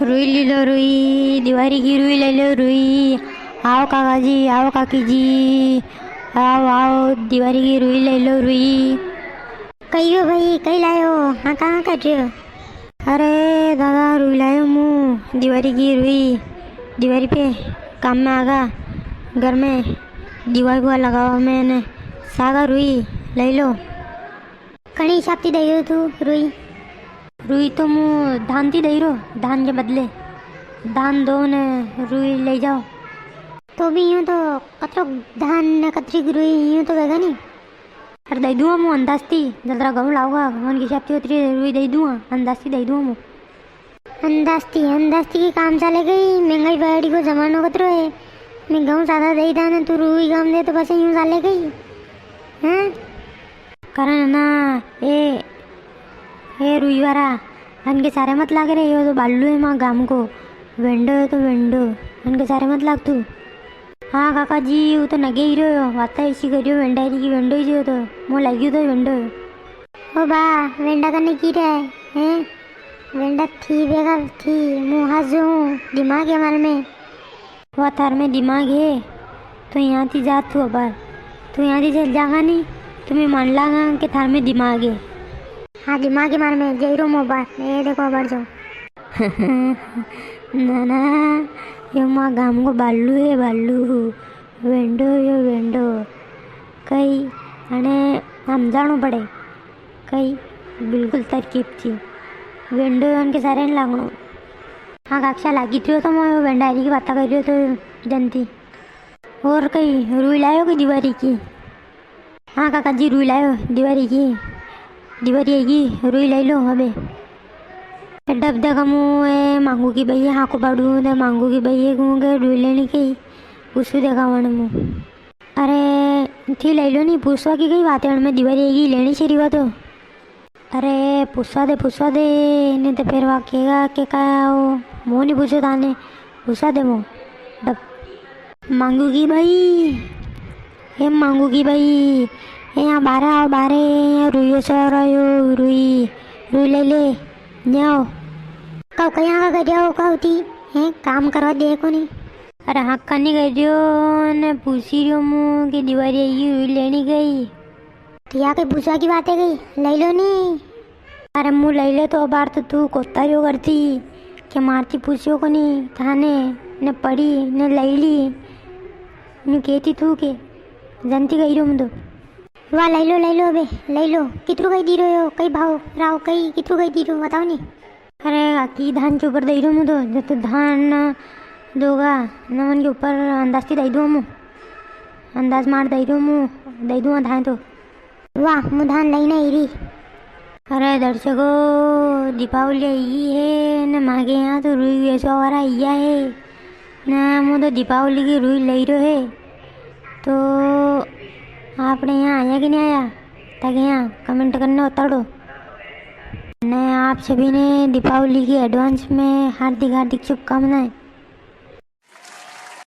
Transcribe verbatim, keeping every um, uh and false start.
रुई ली लो रुई, दिवारी की रुई ले लो रुई। आओ काका जी, आओ काकी जी, आओ, आओ, दिवारी की रुई ले लो रुई। कई हो भाई, कई लायो? हाँ, कहाँ काट रहे हो? अरे दादा, रुई लायो मु, दिवारी की रुई, दिवारी पे काम में आगा। घर में दीवा वीवा लगावा में ने सागा रुई ले लो। कणी हिसाब थी दई रो तू रुई? रुई तो मु धान थी दई रो, धान के बदले। धान दो ने रुई ले जाओ। तो भी यूं तो कतरो धान ने कतरी रुई यूं तो वेगा नी। अरे दई दूंगा मु अंदाज थी, जतरा गहूं लाऊंगा, उनकी हिसाब थी उतरी रुई दई दूंगा, अंदाज थी दई दूंगा मु। अंदाज थी, अंदाज थी की काम चाले गई, महंगाई बाड़ी को जमानो कतरो है। मैं गहूं ज्यादा दई दाने, तू रुई कम दे तो बस यूं चाले गई। हैं? कारण है ना, ए, ए रुई वारा, अनके सारे मत लागे रे, यो तो बालू है मां गाम को, वेंडो है तो वेंडो, अनके सारे मत लाग तू। हाँ काका जी, वो तो नगे ही रहो, वाता ऐसी करियो, वेंडा ही की वेंडो ही जो तो, मो लागियो तो वेंडो। ओ बा, वेंडा कने की रे, हैं? वेंडा थी बेगा थी, मु हाजो हूँ, दिमाग है मारे में। वा थार में दिमाग है, तो यहाँ थी जा तू अबार। तू यहाँ थी चल जागा नी, तो मैं मान लागा कि थार में दिमाग है। हाँ, दिमाग है मारे में, जई रो मु अबार, ए देखो अबार जो। ना, ना, यो मां गाम को बालू है, बालू। वेंडो यो वेंडो। कई अने समझाणो पड़े। कई बिल्कुल तरकीब थी। वेंडो अनके सारे नी लागणो। हाँ काका, लागी थी तो मैं वेंडा हरी की बाता कर रही तो जनती। और कई रुई लायो की दिवारी की? हाँ काका जी, रुई लायो दिवारी की। दिवारी आएगी, रुई लाई लो अबे। डब देखा मु ए मांगू की बई, हाँ को बाड़ू दे मांगू की बई, कहूँ के रुई लेनी कही, पूछू देखा वण मु। अरे, थी लई लो नी, पूछवा की कई बात है, अणमें दिवारी आएगी, लेनी से रिवा तो। अरे, पूछवा दे, पूछवा दे, नी तो फिर वा केगा के काया हो, मो नी पूछो थाने, पूछवा दे मो। डब-, मांगू की बई, ए मांगू की बई, ए यहाँ बारे आओ, बारे, यहाँ रुइयो सो रह्यो, रुई, रुई ले ले, न्याओ। काऊ कई हाँ का करिया हो, काऊ थी, हैं, काम करवा दे को नी। अरे हाँ का नी करियो, ने पूछी रियो मु कि दिवारी आई हुई लेनी गई। तो या कई पूछवा की बात है गई, लई लो नी। अरे मु लई ले तो अबार तो तू कोता रियो करती, के मारती पूछियो को नी, थाने, ने पड़ी, ने लई ली, ने कहती तू के, जनती गई रियो मु तो। वाह, लई लो, लई लो अबे, लई लो। कितरू कई दी रहो, कई भाव राव, कई कितरू कई दी रहो, बताओ नी। अरे काकी, धान के ऊपर दई रो मु तो, जो तो धान दोगा, न मन के ऊपर अंदाज थी दई दूँ मु। अंदाज मार दई रो मु, दई दूँ धान तो। वाह, मु धान लई नी री। अरे दर्शकों, दीपावली आई है, न मागे यहाँ तो रुई वेचवा वाला आया है। ना, मु तो दीपावली की रुई लई रो है। तो आपणे यहाँ आया कि नी आया? ताकि यहाँ comment करने उतारो। ने आप सभी ने दीपावली की advance में हार्दिक हार्दिक शुभकामनाएं।